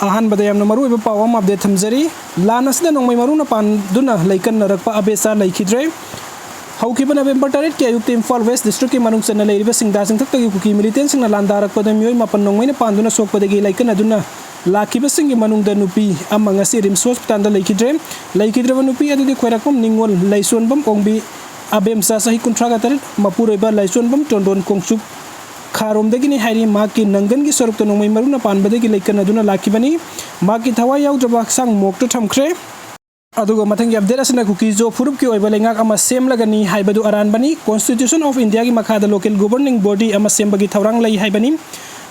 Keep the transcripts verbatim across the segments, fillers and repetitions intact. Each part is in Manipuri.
ꯑꯍꯥꯟꯕꯗ ꯌꯥꯝꯅ ꯃꯔꯨꯑꯣꯏꯕ ꯄꯥꯎ ꯑꯃ update ꯊꯝꯖꯔꯤ꯫ ꯂꯥꯟ ꯑꯁꯤꯗ ꯅꯣꯡꯃꯩ ꯃꯔꯨꯅ ꯄꯥꯟꯗꯨꯅ ꯂꯩꯀꯟꯅꯔꯛꯄ ꯑꯕꯦꯆꯥ ꯂꯩꯈꯤꯗ꯭ꯔꯦ꯫ ꯍꯧꯈꯤꯕ ꯅꯕꯦꯝꯕꯔ ꯇꯔꯦꯠꯀꯤ ꯑꯌꯨꯛꯇ ꯏꯝꯐꯥꯜ ꯋꯦꯁ ꯗꯤꯁꯇ꯭ꯔꯤꯛꯀꯤ ꯃꯅꯨꯡ ꯆꯟꯅ ꯂꯩꯔꯤꯕ ꯁꯤꯡꯗꯥ ꯆꯤꯡꯊꯛꯇꯒꯤ ꯀꯨꯀꯤ ꯃꯤꯂꯤꯇꯦꯟꯁꯤꯡꯅ ꯂꯥꯟꯗꯥꯔꯛꯄꯗ ꯃꯤꯑꯣꯏ ꯃꯥꯄꯟ ꯅꯣꯡꯃꯩꯅ ꯄꯥꯟꯗꯨꯅ ꯁꯣꯛꯄꯗꯒꯤ ꯂꯩꯀꯟꯅꯗꯨꯅ ꯂꯥꯛꯈꯤꯕꯁꯤꯡꯒꯤ ꯃꯅꯨꯡꯗ ꯅꯨꯄꯤ ꯑꯃ ꯉꯁꯤ ꯔꯤꯝꯁ ꯍꯣꯁꯄꯤꯇꯥꯜꯗ ꯂꯩꯈꯤꯗ꯭ꯔꯦ꯫ ꯂꯩꯈꯤꯗ꯭ꯔꯕ ꯅꯨꯄꯤ ꯑꯗꯨꯗꯤ ꯈ꯭ꯋꯥꯏꯔꯥꯛꯄꯝ ꯅꯤꯉꯣꯜ ꯂꯩꯁꯣꯟꯕꯝ ꯑꯣꯡꯕꯤ ꯑꯕꯦꯝꯆꯥ ꯆꯍꯤ ꯀꯨꯟꯊ꯭ꯔꯥꯒ ꯇꯔꯦꯠ, ꯃꯄꯨꯔꯣꯏꯕ ꯂꯥꯏꯁꯣꯟꯕꯝ ꯇꯣꯟꯗꯣꯟ ꯀꯣꯡꯆꯨꯞ ꯈꯥꯔꯣꯝꯗꯒꯤꯅꯤ ꯍꯥꯏꯔꯤ꯫ ꯃꯍꯥꯛꯀꯤ ꯅꯪꯒꯟꯒꯤ ꯁꯔꯨꯛꯇ ꯅꯣꯡꯃꯩ ꯃꯔꯨꯅ ꯄꯥꯟꯕꯗꯒꯤ ꯂꯩꯀꯟꯅꯗꯨꯅ ꯂꯥꯛꯈꯤꯕꯅꯤ꯫ ꯃꯍꯥꯛꯀꯤ ꯊꯋꯥꯏ ꯌꯥꯎꯗ꯭ꯔꯕ ꯍꯛꯆꯥꯡ ꯃꯣꯔꯒꯇ ꯊꯝꯈ꯭ꯔꯦ꯫ ꯑꯗꯨꯒ ꯃꯊꯪꯒꯤ update ꯑꯁꯤꯅ ꯀꯨꯀꯤꯖꯣ ꯐꯨꯔꯨꯞꯀꯤ ꯑꯣꯏꯕ ꯂꯩꯉꯥꯛ ꯑꯃ ꯁꯦꯝꯂꯒꯅꯤ ꯍꯥꯏꯕꯗꯨ ꯑꯔꯥꯟꯕꯅꯤ꯫ Constitution of Indiaꯒꯤ ꯃꯈꯥꯗ local governing body ꯑꯃ ꯁꯦꯝꯕꯒꯤ ꯊꯧꯔꯥꯡ ꯂꯩ ꯍꯥꯏꯕꯅꯤ꯫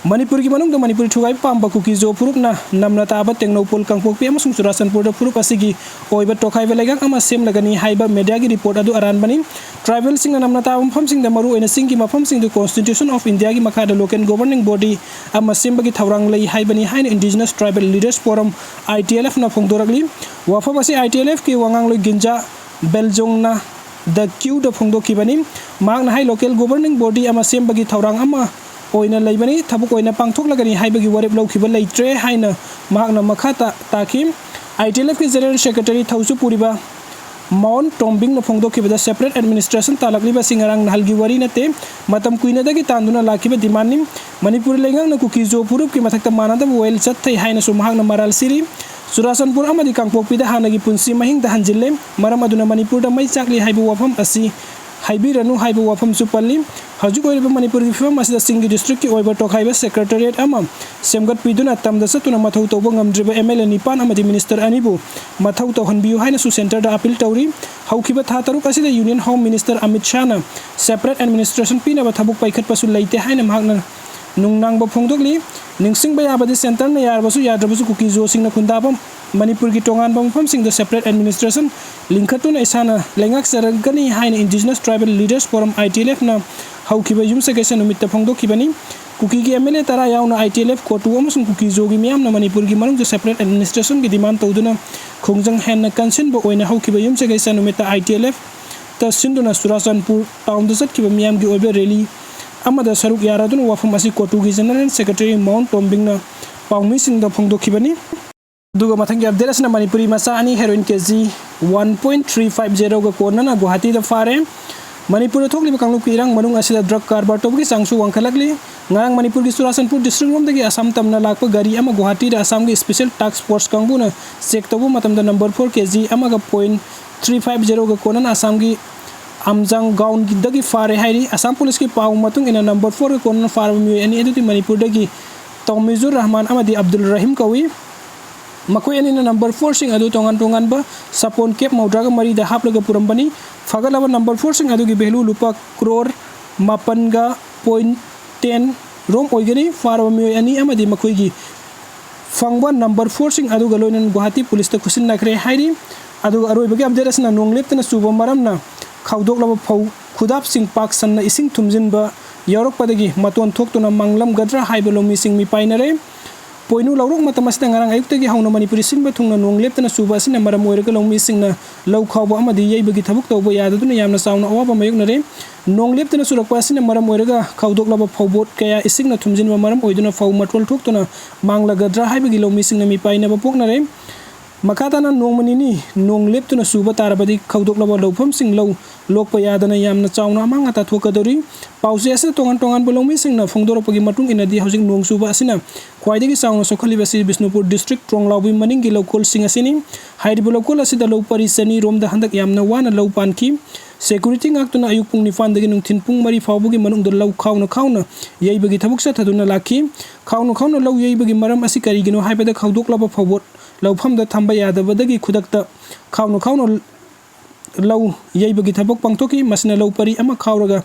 ꯃꯅꯤꯄꯨꯔꯒꯤ ꯃꯅꯨꯡꯗ ꯃꯅꯤꯄꯨꯔꯤ ꯊꯨꯒꯥꯏꯕ ꯄꯥꯝꯕ ꯀꯨꯀꯤꯖꯣ ꯐꯨꯔꯨꯞꯅ ꯅꯝꯅ ꯇꯥꯕ ꯇꯦꯡꯅꯧꯄꯜ, ꯀꯥꯡꯄꯣꯛꯄꯤ ꯑꯃꯁꯨꯡ ꯆꯨꯔꯥꯆꯥꯟꯄꯨꯔꯗ ꯐꯨꯔꯨꯞ ꯑꯁꯤꯒꯤ ꯑꯣꯏꯕ ꯇꯣꯈꯥꯏꯕ ꯂꯩꯉꯥꯛ ꯑꯃ ꯁꯦꯝꯂꯒꯅꯤ ꯍꯥꯏꯕ mediaꯒꯤ report ꯑꯗꯨ ꯑꯔꯥꯟꯕꯅꯤ꯫ Tribalꯁꯤꯡꯅ ꯅꯝꯅ ꯇꯥꯕ ꯃꯐꯝꯁꯤꯡꯗ, ꯃꯔꯨꯑꯣꯏꯅ ꯆꯤꯡꯒꯤ ꯃꯐꯝꯁꯤꯡꯗ, Constitution of Indiaꯒꯤ ꯃꯈꯥꯗ local governing body ꯑꯃ ꯁꯦꯝꯕꯒꯤ ꯊꯧꯔꯥꯡ ꯂꯩ ꯍꯥꯏꯕꯅꯤ ꯍꯥꯏꯅ Indigenous Tribal Leaders Forum, ITLFꯅ ꯐꯣꯡꯗꯣꯔꯛꯂꯤ꯫ ꯋꯥꯐꯝ ꯑꯁꯤ ITLFꯀꯤ ꯋꯥꯉꯥꯡꯂꯣꯏ ꯒꯤꯟꯖꯥ ꯕꯦꯜꯖꯣꯡꯅ The Qꯗ ꯐꯣꯡꯗꯣꯛꯈꯤꯕꯅꯤ꯫ ꯃꯍꯥꯛꯅ ꯍꯥꯏ, local governing body ꯑꯃ ꯁꯦꯝꯕꯒꯤ ꯊꯧꯔꯥꯡ ꯑꯃ ꯑꯣꯏꯅ ꯂꯩꯕꯅꯤ, ꯊꯕꯛ ꯑꯣꯏꯅ ꯄꯥꯡꯊꯣꯛꯂꯒꯅꯤ ꯍꯥꯏꯕꯒꯤ ꯋꯥꯔꯦꯞ ꯂꯧꯈꯤꯕ ꯂꯩꯇ꯭ꯔꯦ ꯍꯥꯏꯅ ꯃꯍꯥꯛꯅ ꯃꯈꯥ ꯇꯥ-, ꯇꯥꯈꯤ꯫ ITLFꯀꯤ General Secretary ꯊꯧꯁꯨ ꯄꯨꯔꯤꯕ ꯃꯥꯎꯟ ꯇꯣꯝꯕꯤꯡꯅ ꯐꯣꯡꯗꯣꯛꯈꯤꯕꯗ, separate administration ꯇꯥꯜꯂꯛꯂꯤꯕꯁꯤ ꯉꯔꯥꯡ ꯅꯍꯥꯜꯒꯤ ꯋꯥꯔꯤ ꯅꯠꯇꯦ, ꯃꯇꯝ ꯀꯨꯏꯅꯗꯒꯤ ꯇꯥꯟꯗꯨꯅ ꯂꯥꯛꯈꯤꯕ demandꯅꯤ꯫ ꯃꯅꯤꯄꯨꯔ ꯂꯩꯉꯥꯛꯅ ꯀꯨꯀꯤꯖꯣ ꯐꯨꯔꯨꯞꯀꯤ ꯃꯊꯛꯇ ꯃꯥꯟꯅꯗꯕ ꯋꯥꯌꯦꯜ ꯆꯠꯊꯩ ꯍꯥꯏꯅꯁꯨ ꯃꯍꯥꯛꯅ ꯃꯔꯥꯜ ꯁꯤꯔꯤ꯫ ꯆꯨꯔꯥꯆꯥꯟꯄꯨꯔ ꯑꯃꯗꯤ ꯀꯥꯡꯄꯣꯛꯄꯤꯗ ꯍꯥꯟꯅꯒꯤ ꯄꯨꯟꯁꯤ ꯃꯍꯤꯡꯗ ꯍꯟꯖꯤꯜꯂꯦ꯫ ꯃꯔꯝ ꯑꯗꯨꯅ ꯃꯅꯤꯄꯨꯔꯗ ꯃꯩ ꯆꯥꯛꯂꯤ ꯍꯥꯏꯕ ꯋꯥꯐꯝ ꯑꯁꯤ ꯍꯥꯏꯕꯤꯔꯅꯨ ꯍꯥꯏꯕ ꯋꯥꯐꯝꯁꯨ ꯄꯜꯂꯤ꯫ ꯍꯧꯖꯤꯛ ꯑꯣꯏꯔꯤꯕ ꯃꯅꯤꯄꯨꯔꯒꯤ ꯐꯤꯕꯝ ꯑꯁꯤꯗ ꯆꯤꯡꯒꯤ districtꯀꯤ ꯑꯣꯏꯕ ꯇꯣꯈꯥꯏꯕ secretariat ꯑꯃ ꯁꯦꯝꯒꯠꯄꯤꯗꯨꯅ ꯇꯝꯗ ꯆꯠꯇꯨꯅ ꯃꯊꯧ ꯇꯧꯕ ꯉꯝꯗ꯭ꯔꯤꯕ MLA ꯅꯤꯄꯥꯟ ꯑꯃꯗꯤ minister ꯑꯅꯤꯕꯨ ꯃꯊꯧ ꯇꯧꯍꯟꯕꯤꯌꯨ ꯍꯥꯏꯅꯁꯨ centreꯗ appeal ꯇꯧꯔꯤ꯫ ꯍꯧꯈꯤꯕ ꯊꯥ ꯇꯔꯨꯛ ꯑꯁꯤꯗ Union Home Minister Amit ꯁꯥꯍꯅ separate administration ꯄꯤꯅꯕ ꯊꯕꯛ ꯄꯥꯏꯈꯠꯄꯁꯨ ꯂꯩꯇꯦ ꯍꯥꯏꯅ ꯃꯍꯥꯛꯅ ꯅꯨꯡꯅꯥꯡꯕ ꯐꯣꯡꯗꯣꯛꯂꯤ꯫ ꯅꯤꯡꯁꯤꯡꯕ ꯌꯥꯕꯗꯤ, centreꯅ ꯌꯥꯔꯕꯁꯨ ꯌꯥꯗ꯭ꯔꯕꯁꯨ ꯀꯨꯀꯤꯖꯣꯁꯤꯡꯅ ꯈꯨꯟꯗꯥꯕ ꯃꯅꯤꯄꯨꯔꯒꯤ ꯇꯣꯉꯥꯟꯕ ꯃꯐꯝꯁꯤꯡꯗ separate administration ꯂꯤꯡꯈꯠꯇꯨꯅ ꯏꯁꯥꯅ ꯂꯩꯉꯥꯛꯆꯔꯒꯅꯤ ꯍꯥꯏꯅ Indigenous Tribal Leaders Forum, ITLFꯅ ꯍꯧꯈꯤꯕ ꯌꯨꯝꯁꯀꯩꯁ ꯅꯨꯃꯤꯠꯇ ꯐꯣꯡꯗꯣꯛꯈꯤꯕꯅꯤ꯫ ꯀꯨꯀꯤꯒꯤ MLA ꯇꯔꯥ ꯌꯥꯎꯅ ITLF, ꯀꯣꯇꯨ ꯑꯃꯁꯨꯡ ꯀꯨꯀꯤꯖꯣꯒꯤ ꯃꯤꯌꯥꯝꯅ ꯃꯅꯤꯄꯨꯔꯒꯤ ꯃꯅꯨꯡꯗ separate administrationꯒꯤ demand ꯇꯧꯗꯨꯅ ꯈꯣꯡꯖꯪ ꯍꯦꯟꯅ ꯀꯟꯁꯤꯟꯕ ꯑꯣꯏꯅ ꯍꯧꯈꯤꯕ ꯌꯨꯝꯁꯀꯩꯁ ꯅꯨꯃꯤꯠꯇ ITLFꯇ ꯁꯤꯟꯗꯨꯅ ꯆꯨꯔꯥꯆꯥꯟꯄꯨꯔ townꯗ ꯆꯠꯈꯤꯕ ꯃꯤꯌꯥꯝꯒꯤ ꯑꯣꯏꯕ rally ꯑꯃꯗ ꯁꯔꯨꯛ ꯌꯥꯔꯗꯨꯅ ꯋꯥꯐꯝ ꯑꯁꯤ ꯀꯣꯇꯨꯒꯤ General Secretary ꯃꯥꯎꯟ ꯇꯣꯝꯕꯤꯡꯅ ꯄꯥꯎꯃꯤꯁꯤꯡꯗ ꯐꯣꯡꯗꯣꯛꯈꯤꯕꯅꯤ꯫ ꯑꯗꯨꯒ ꯃꯊꯪꯒꯤ ꯑꯞꯗꯦꯠ ꯑꯁꯤꯅ ꯃꯅꯤꯄꯨꯔꯤ ꯃꯆꯥ ꯑꯅꯤ heroin K G one point three five ꯖꯦꯔꯣꯒ ꯀꯣꯟꯅꯅ ꯒꯨꯋꯥꯍꯥꯇꯤꯗ ꯐꯥꯔꯦ꯫ ꯃꯅꯤꯄꯨꯔꯗ ꯊꯣꯛꯂꯤꯕ ꯀꯥꯡꯂꯨꯞꯀꯤ ꯏꯔꯥꯡ ꯃꯅꯨꯡ ꯑꯁꯤꯗ ꯗ꯭ꯔꯒ ꯀꯔꯕꯥꯔ ꯇꯧꯕꯒꯤ ꯆꯥꯡꯁꯨ ꯋꯥꯡꯈꯠꯂꯛꯂꯤ꯫ ꯉꯔꯥꯡ ꯃꯅꯤꯄꯨꯔꯒꯤ ꯆꯨꯔꯥꯆꯥꯟꯄꯨꯔ ꯗꯤꯁꯇ꯭ꯔꯤꯛ ꯂꯣꯝꯗꯒꯤ ꯑꯁꯥꯝ ꯇꯝꯅ ꯂꯥꯛꯄ ꯒꯥꯔꯤ ꯑꯃ ꯒꯨꯋꯥꯍꯥꯇꯤꯗ ꯑꯁꯥꯝꯒꯤ ꯁ꯭ꯄꯦꯁꯦꯜ ꯇꯥꯛꯁ ꯐꯣꯔꯁ ꯀꯥꯡꯕꯨꯅ ꯆꯦꯛ ꯇꯧꯕ ꯃꯇꯝꯗ ꯅꯝꯕꯔ ꯐꯣꯔ ꯀꯦ ꯖꯤ ꯑꯃꯒ ꯄꯣꯏꯟ ꯊ꯭ꯔꯤ ꯐꯥꯏꯚ ꯖꯦꯔꯣꯒ ꯀꯣꯟꯅꯅ ꯑꯁꯥꯝꯒꯤ ꯑꯝꯖꯥꯡ ꯒꯥꯎꯟꯗꯒꯤ ꯐꯥꯔꯦ ꯍꯥꯏꯔꯤ꯫ ꯑꯁꯥꯝ ꯄꯨꯂꯤꯁꯀꯤ ꯄꯥꯎ ꯃꯇꯨꯡ ꯏꯟꯅ ꯅꯝꯕꯔ ꯐꯣꯔꯒ ꯀꯣꯟꯅꯅ ꯐꯥꯔꯕ ꯃꯤꯑꯣꯏ ꯑꯅꯤ ꯑꯗꯨꯗꯤ ꯃꯅꯤꯄꯨꯔꯗꯒꯤ ꯇꯧꯃꯤꯖꯨꯔ ꯔꯍꯃꯥꯟ ꯑꯃꯗꯤ ꯑꯕꯗꯨꯜ ꯔꯍꯤꯝ ꯀꯧꯏ꯫ ꯃꯈꯣꯏ ꯑꯅꯤꯅ ꯅꯝꯕꯔ ꯐꯣꯔꯁꯤꯡ ꯑꯗꯨ ꯇꯣꯉꯥꯟ ꯇꯣꯉꯥꯟꯕ ꯁꯥꯄꯣꯟ ꯀꯦꯞ ꯃꯧꯗ꯭ꯔꯥꯒ ꯃꯔꯤꯗ ꯍꯥꯞꯂꯒ ꯄꯨꯔꯝꯕꯅꯤ꯫ ꯐꯒꯠꯂꯕ ꯅꯝꯕꯔ ꯐꯣꯔꯁꯤꯡ ꯑꯗꯨꯒꯤ ꯚꯦꯂꯨ ꯂꯨꯄꯥ ꯀ꯭ꯔꯣꯔ ꯃꯥꯄꯟꯒ ꯄꯣꯏꯟ ꯇꯦꯟ ꯔꯣꯝ ꯑꯣꯏꯒꯅꯤ꯫ ꯐꯥꯔꯕ ꯃꯤꯑꯣꯏ ꯑꯅꯤ ꯑꯃꯗꯤ ꯃꯈꯣꯏꯒꯤ ꯐꯪꯕ ꯅꯝꯕꯔ ꯐꯣꯔꯁꯤꯡ ꯑꯗꯨꯒ ꯂꯣꯏꯅꯅ ꯒꯨꯋꯥꯍꯥꯇꯤ ꯄꯨꯂꯤꯁꯇ ꯈꯨꯠꯁꯤꯟꯅꯈ꯭ꯔꯦ ꯍꯥꯏꯔꯤ꯫ ꯑꯗꯨꯒ ꯑꯔꯣꯏꯕꯒꯤ ꯑꯞꯗꯦꯠ ꯑꯁꯤꯅ ꯅꯣꯡ ꯂꯦꯞꯇꯅ ꯆꯨꯕ ꯃꯔꯝꯅ ꯈꯥꯎꯗꯣꯛꯂꯕ ꯐꯧ ꯈꯨꯗꯥꯞꯁꯤꯡ ꯄꯥꯛ ꯁꯟꯅ ꯏꯁꯤꯡ ꯊꯨꯝꯖꯤꯟꯕ ꯌꯥꯎꯔꯛꯄꯗꯒꯤ ꯃꯇꯣꯟ ꯊꯣꯛꯇꯨꯅ ꯃꯥꯡꯂꯝꯒꯗ꯭ꯔꯥ ꯍꯥꯏꯕ ꯂꯧꯃꯤꯁꯤꯡ ꯃꯤꯄꯥꯏꯅꯔꯦ꯫ ꯄꯣꯏꯅꯨ ꯂꯧꯔꯣꯛ ꯃꯇꯝ ꯑꯁꯤꯗ ꯉꯔꯥꯡ ꯑꯌꯨꯛꯇꯒꯤ ꯍꯧꯅ ꯃꯅꯤꯄꯨꯔꯤ ꯁꯤꯟꯕ ꯊꯨꯡꯅ ꯅꯣꯡ ꯂꯦꯞꯇꯅ ꯆꯨꯕ ꯑꯁꯤꯅ ꯃꯔꯝ ꯑꯣꯏꯔꯒ ꯂꯧꯃꯤꯁꯤꯡꯅ ꯂꯧ ꯈꯥꯎꯕ ꯑꯃꯗꯤ ꯌꯩꯕꯒꯤ ꯊꯕꯛ ꯇꯧꯕ ꯌꯥꯗꯗꯨꯅ ꯌꯥꯝꯅ ꯆꯥꯎꯅ ꯑꯋꯥꯕ ꯃꯥꯌꯣꯛꯅꯔꯦ꯫ ꯅꯣꯡ ꯂꯦꯞꯇꯅ ꯆꯨꯔꯛꯄ ꯑꯁꯤꯅ ꯃꯔꯝ ꯑꯣꯏꯔꯒ ꯈꯥꯎꯗꯣꯛꯂꯕ ꯐꯧꯕꯣꯠ ꯀꯌꯥ ꯏꯁꯤꯡꯅ ꯊꯨꯝꯖꯤꯟꯕ ꯃꯔꯝ ꯑꯣꯏꯗꯨꯅ ꯐꯧ ꯃꯇꯣꯟ ꯊꯣꯛꯇꯨꯅ ꯃꯥꯡꯂꯒꯗ꯭ꯔꯥ ꯍꯥꯏꯕꯒꯤ ꯂꯧꯃꯤꯁꯤꯡꯅ ꯃꯤꯄꯥꯏꯅꯕ ꯄꯣꯛꯅꯔꯦ꯫ ꯃꯈꯥ ꯇꯥꯅ ꯅꯣꯡꯃ ꯅꯤꯅꯤ ꯅꯣꯡ ꯂꯦꯞꯇꯨꯅ ꯆꯨꯕ ꯇꯥꯔꯕꯗꯤ ꯈꯥꯎꯗꯣꯛꯂꯕ ꯂꯧꯐꯝꯁꯤꯡ ꯂꯧ ꯂꯣꯛꯄ ꯌꯥꯗꯅ ꯌꯥꯝꯅ ꯆꯥꯎꯅ ꯑꯃꯥꯡ ꯑꯇꯥ ꯊꯣꯛꯀꯗꯧꯔꯤ꯫ ꯄꯥꯎꯆꯦ ꯑꯁꯤꯗ ꯇꯣꯉꯥꯟ ꯇꯣꯉꯥꯟꯕ ꯂꯧꯃꯤꯁꯤꯡꯅ ꯐꯣꯡꯗꯣꯔꯛꯄꯒꯤ ꯃꯇꯨꯡ ꯏꯟꯅꯗꯤ ꯍꯧꯖꯤꯛ ꯅꯣꯡ ꯆꯨꯕ ꯑꯁꯤꯅ ꯈ꯭ꯋꯥꯏꯗꯒꯤ ꯆꯥꯎꯅ ꯁꯣꯛꯍꯜꯂꯤꯕ ꯑꯁꯤ ꯕꯤꯁꯅꯨꯄꯨꯔ ꯗꯤꯁꯇ꯭ꯔꯤꯛ ꯇ꯭ꯔꯣꯡꯂꯥꯎꯕꯤ ꯃꯅꯤꯡꯒꯤ ꯂꯧꯀꯣꯜꯁꯤꯡ ꯑꯁꯤꯅꯤ꯫ ꯍꯥꯏꯔꯤꯕ ꯂꯧꯀꯣꯜ ꯑꯁꯤꯗ ꯂꯧ ꯄꯔꯤ ꯆꯅꯤ ꯔꯣꯝꯗ ꯍꯟꯗꯛ ꯌꯥꯝꯅ ꯋꯥꯅ ꯂꯧ ꯄꯥꯟꯈꯤ꯫ ꯁꯦꯀ꯭ꯌꯨꯔꯤꯇꯤ ꯉꯥꯛꯇꯨꯅ ꯑꯌꯨꯛ ꯄꯨꯡ ꯅꯤꯄꯥꯟꯗꯒꯤ ꯅꯨꯡꯊꯤꯟ ꯄꯨꯡ ꯃꯔꯤ ꯐꯥꯎꯕꯒꯤ ꯃꯅꯨꯡꯗ ꯂꯧ ꯈꯥꯎꯅ ꯈꯥꯎꯅ ꯌꯩꯕꯒꯤ ꯊꯕꯛ ꯆꯠꯊꯗꯨꯅ ꯂꯥꯛꯈꯤ꯫ ꯈꯥꯎꯅ ꯈꯥꯎꯅ ꯂꯧ ꯌꯩꯕꯒꯤ ꯃꯔꯝ ꯑꯁꯤ ꯀꯔꯤꯒꯤꯅꯣ ꯍꯥꯏꯕꯗ ꯈꯥꯎꯗꯣꯛꯂꯕ ꯐꯧꯕꯣꯠ ꯂꯧꯐꯝꯗ ꯊꯝꯕ ꯌꯥꯗꯕꯗꯒꯤ ꯈꯨꯗꯛꯇ ꯈꯥꯎꯅ ꯈꯥꯎꯅ ꯂꯧ ꯌꯩꯕꯒꯤ ꯊꯕꯛ ꯄꯥꯡꯊꯣꯛꯈꯤ꯫ ꯃꯁꯤꯅ ꯂꯧ ꯄꯔꯤ ꯑꯃ ꯈꯥꯎꯔꯒ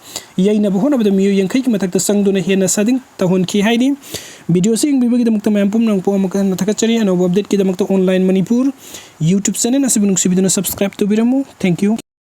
ꯌꯩꯅꯕ ꯍꯣꯠꯅꯕꯗ ꯃꯤꯑꯣꯏ ꯌꯥꯡꯈꯩꯒꯤ ꯃꯊꯛꯇ ꯆꯪꯗꯨꯅ ꯍꯦꯟꯅ ꯁꯥꯗꯤꯡ ꯇꯧꯍꯟꯈꯤ ꯍꯥꯏꯔꯤ꯫ ꯚꯤꯗꯤꯑꯣ ꯑꯁꯤ ꯌꯦꯡꯕꯤꯕꯒꯤꯗꯃꯛꯇ ꯃꯌꯥꯝ ꯄꯨꯝꯅꯃꯛꯄꯨ ꯑꯃꯨꯛ ꯍꯟꯅ ꯊꯥꯒꯠꯆꯔꯤ꯫ ꯑꯅꯧꯕ ꯑꯞꯗꯦꯠꯀꯤꯗꯃꯛꯇ ꯑꯣꯟꯂꯥꯏꯟ ꯃꯅꯤꯄꯨꯔ YouTube ꯆꯦꯅꯦꯜ ꯑꯁꯤꯕꯨ ꯅꯨꯡꯁꯤꯕꯤꯗꯨꯅ ꯁꯕꯁꯀ꯭ꯔꯥꯏꯕ ꯇꯧꯕꯤꯔꯝꯃꯨ꯫ Thank you꯫